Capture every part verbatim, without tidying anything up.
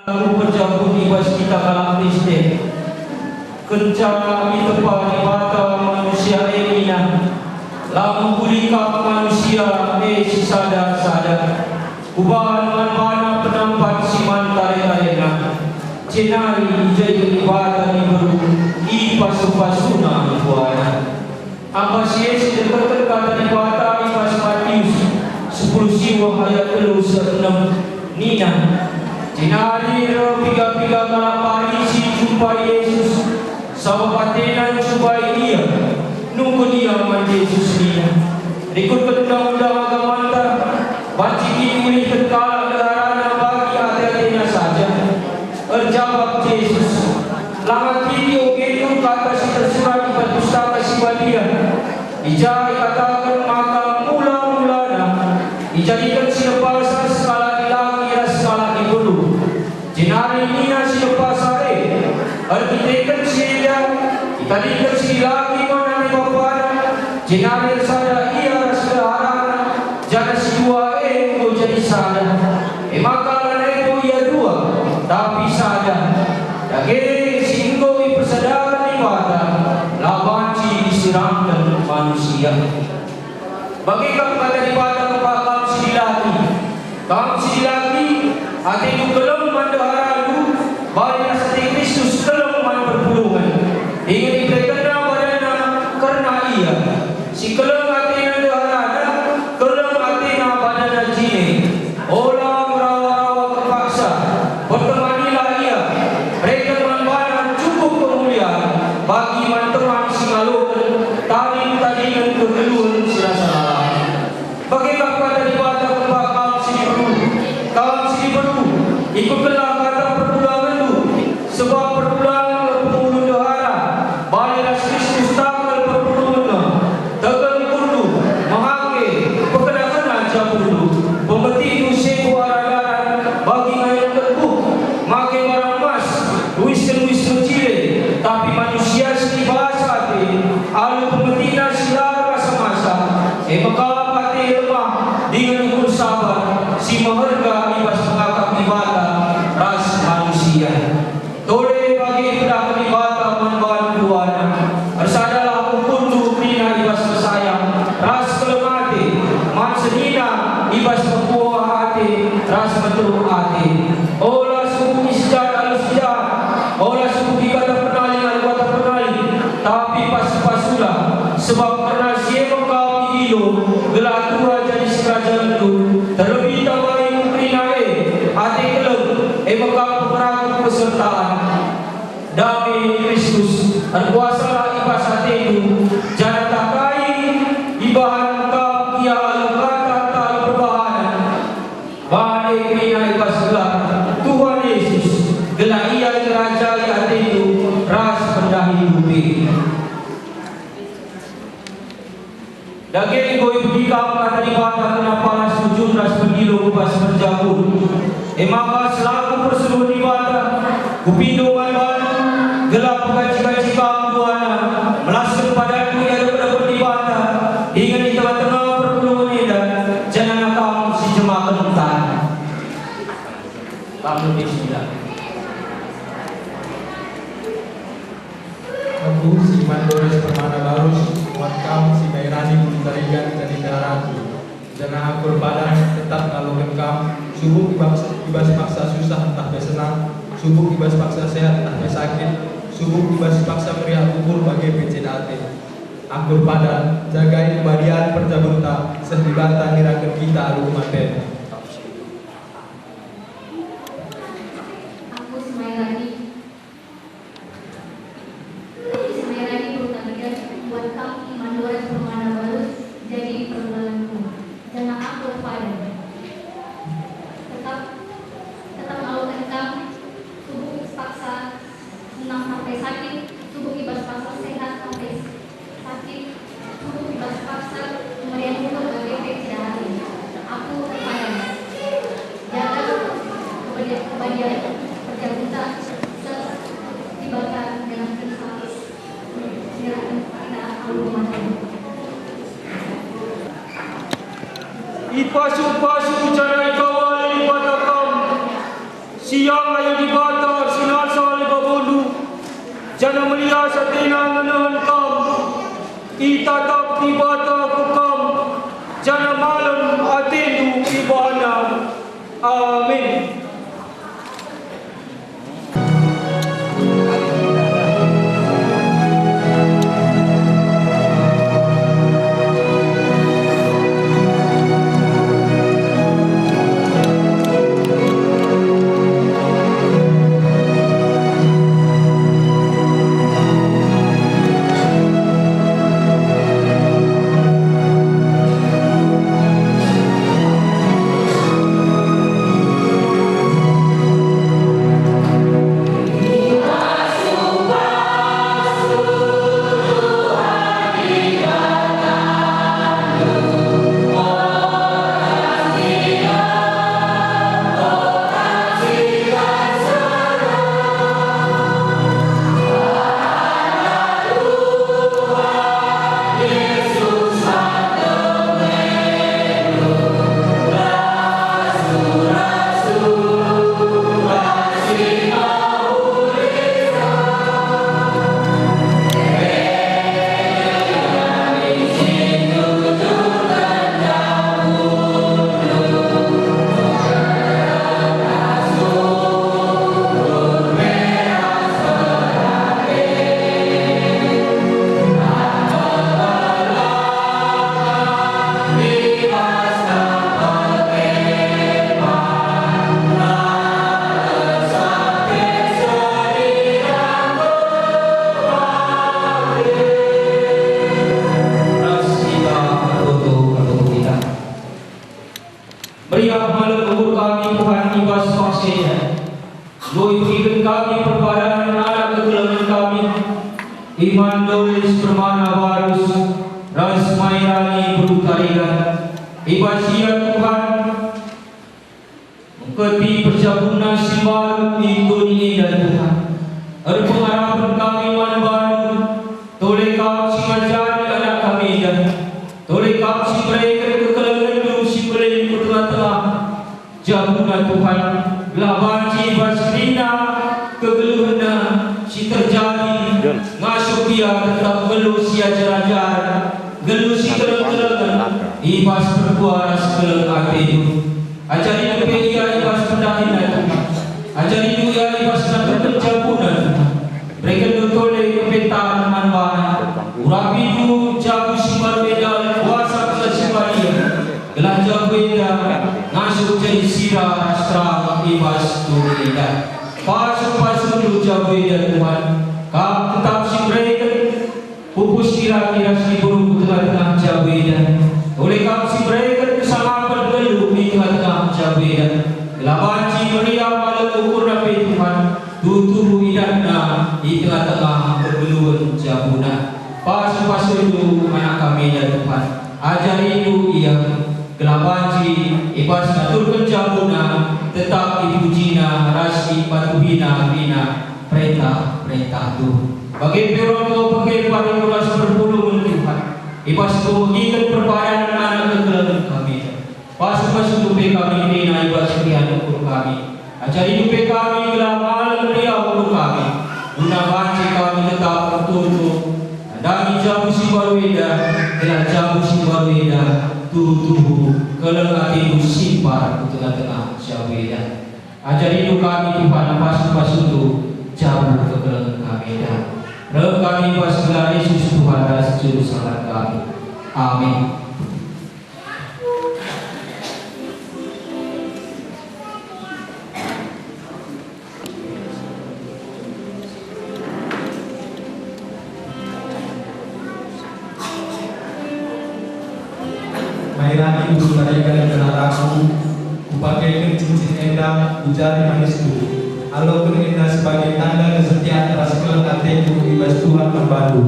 Lagu perjabu i bas kita kalak Kristen. Kenca itepa Dibata manusia e nina, "La mehuli kap manusia e sisada-sada. Kubahan man bana penampat si man tare-tarena." Jenari ijadiken Dibata diberu i pasu-pasuna i duana. Amba si e si iderketken kata Dibata i bas Matius sepuluh siwah ayat telu seh enem nina, "Jenari reh piga-piga kalak Parisi njumpai Jesus, sabap atena njumpai Ia." Nungkun ia man Jesus nina, "Rikutken Undang-undang agamanta, banci kin iulihken kalak ndeharana bagi ate-atena saja?" Erjabap Jesus, "Langa kin iogendu kata si tersurat i bas Pustaka Si Badia, i ja ikataken maka mula-mulana ijadiken si lepasa sekalak dilaki ras sekalak diberu. Jenari nina si lepasa e, erkiteken si enda, itadingken si dilaki man ate bapana, jenari ersada ia ras ndeharana, janah si dua e enggo jadi sada. E maka lanai bo ia dua, tapi sada. Dage si enggo ipersadaken Dibata, la banci isirangken manusia." Bage kap kata Dibata kempak kam si dilaki. Kam si dilaki, atendu keleng man ndeharandu, bali ras ate Kristus keleng man perpulungen. Dingen iberekenNa badanNa kerna ia. Si keleng atena ndeharana, keleng atena badanna jine. Ola merawa-rawa terpaksa, pertemanilah ia, bereken man bana cukup kemulian bagi man teman si ngaloken tading-tadingen kegeluhen si rasa lalap. Bage kap kata Dibata kempak kam si diberu, kam si diberu, ikutkenlah kata perpulangenndu, sebab perpulangen pengulu ndehara, bali ras Kristus takal perpulungenna. Tegel ukurndu, mehake, pekenakena jabundu, pembetindu sebo aran-aran bagi ngayunken buh, make barang emas, luisken luis mejile, tapi manusia si dibasa ate, alu pembetina si la ermasa-masa, e mekap ate lemah dingen ukur sabar, si meherga i bas pengakap Dibata ras manusia. Tole bage ipedahken Dibata man bandu duana. Ersadalah ukurndu kerina i bas ersayang ras keleng ate, man senina i bas pekuah ate ras meteruk ate. Ola subuki si jahat alu si jahat, ola subuki kata penalin alu kata penalin, tapi pasu-pasulah, sebab kerna si e mekap idilo, gelah tua jadi sikerajangenndu, terlebih tambai kerina e, ate keleng, e mekap peraku kesertaan. Dame Kristus erkuasalah i bas atendu, janah tah kai ibahan kam ia alu kata ntah alu perbahanen, bahan e kerina i bas gelar Tuhan Yesus, gelah ia ngerajai atendu ras pendahindu pe. Dage enggo ibegi kam kata Dibata kena palas tujun ras pendilo ku bas perjabun. E maka selaku persuruhen Dibata, kupindo man bandu, gelah pegaji-gaji kam duana, melasken padandu i adepen-adepen Dibata, dingen i tengah-tengah perpulungen enda, janahna kam si jemaken tan. Kam lebih sudah. Aku si man Dores Permana Barus, muat kam si Mairani Bulu Tarigan jadi ndeharandu. Janah aku erpadan tetap ngaloken kam, subuk i bas, i bas paksa susah ntah pe senang, subuk i bas paksa sehat ntah pe sakit, subuk i bas paksa meriah ukur bage pe ceda ate. Aku erpadan, jagai kebadian perjabunta, seh Dibata niraken kita alu ematen. Aku si Mairani. Aku si Mairani Bulu Tarigan, muat kam i man Dores Permana Barus jadi perbulangenku, janah aku erpadan. Tetap, tetap ngaloken kam, subuk i bas paksa senang ntah pe sakit, subuk i bas paksa sehat ntah pe sakit, subuk i bas paksa meriah ukur bage pe ceda ate. Aku erpadan. Jaga kebadia-, kebadian perjabunta, seh Dibata ngerahken, ngerahken kita alu ematen. Ipasu-pasu janah ikawali Dibata kam. Siang ayo Dibata si nasa lebe babondu, janah melias atena ngenehen kam. Itatap Dibata ku kam, janah malem atendu ibahanNa. Amin. Ras kita ertoto-ertoto kita. Meriah malem ukur kami, Tuhan, i bas bangsa enda. Enggo ibegiken kami perpadan anak kekelengen kami, Iman Dolis Permana Barus, ras Mairani Beru Tarigan. I bas ia, Tuhan, mengketi perjabunna si mbaru i doni enda, Tuhan. Erpengarapen kami man bandu, tole Kam si ngajari anak kami enda. Tole Kam si mereken kekelengenNdu si mbelin ku tengah-tengah jabuna, Tuhan, gelah banci bas kerina kegeluhenna si terjadi, ngasup ia tetap nggeluh si ajar-ajar, nggeluh si keleng-kelengen i bas perkuah ras keleng ateNdu. Ajarindu pe ia i bas pendahinna, Tuhan. Ajarindu ia i bas naturken jabuna, Tuhan. BerekenNdu tole kepentaren man bana. UrapiNdu jabu si mbaru enda kuasa Kesah Si Badia, gelah jabu enda ngasup jadi sira ras terang i bas doni enda. Pasu-pasuNdu jabu enda, Tuhan. Kam tetap si mereken pupus kira-kira si buruk ku tengah-tengah jabu enda. Tole Kam si mereken kesangapen nggeluh i tengah-tengah jabu enda. Gelah banci meriah malem ukurna pe, Tuhan, tuhu-tuhu idatna i tengah-tengah kegeluhen jabuna. Pasu-pasuNdu anak kami enda, Tuhan. AjariNdu ia, gelah banci i bas ngaturken jabuna tetap ipujina ras ipatuhina kerina perentah-perentahNdu. Bage pe orang tua pengkepar ras perpulungen, Tuhan, i bas pemegiken perpadan anak kekelengen kami. Pasu-pasuNdu pe kami kerina i bas keriahen ukur kami. AjariNdu pe kami gelah malem meriah ukur kami, guna banci kami tetap ertoto nandangi jabu si mbaru enda, gelah jabu si mbaru enda tuhu-tuhu keleng ateNdu simpar ku tengah-tengah jabu enda. AjariNdu kami, Tuhan, pasu-pasuNdu jabu kekelengen kami enda. Reh kami bas gelar Yesus, Tuhan ras Juru Selamat kami. Amin. Mairani Beru Tarigan, gelah aku, kupakeken cincin enda ku jari manisku. Aloken enda sebagai tanda kesetian ras keleng ateku i bas Tuhan man bandu.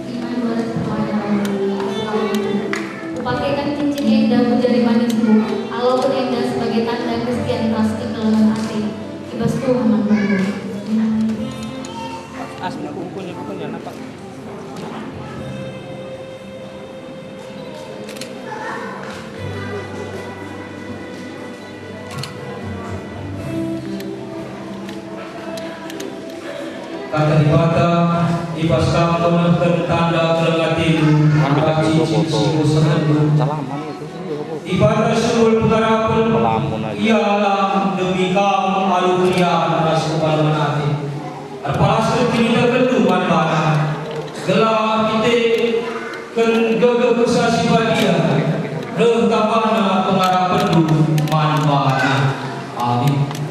Iman waras perwaya. Kupakeken cincin enda ku jari manismu, aloken enda sebagai tanda kesetian Dibata, i bas kam nehken tanda keleng atendu, ras cicin si kusekendu. Dibata sumber pengarapen, ia alam demi kam alu keriahen ras kepalem ate. Erpalasken kinitekenndu man bana, gelah iteken gegeh Kesah Si Badia, reh tambahna pengarapenndu man bana. Amin.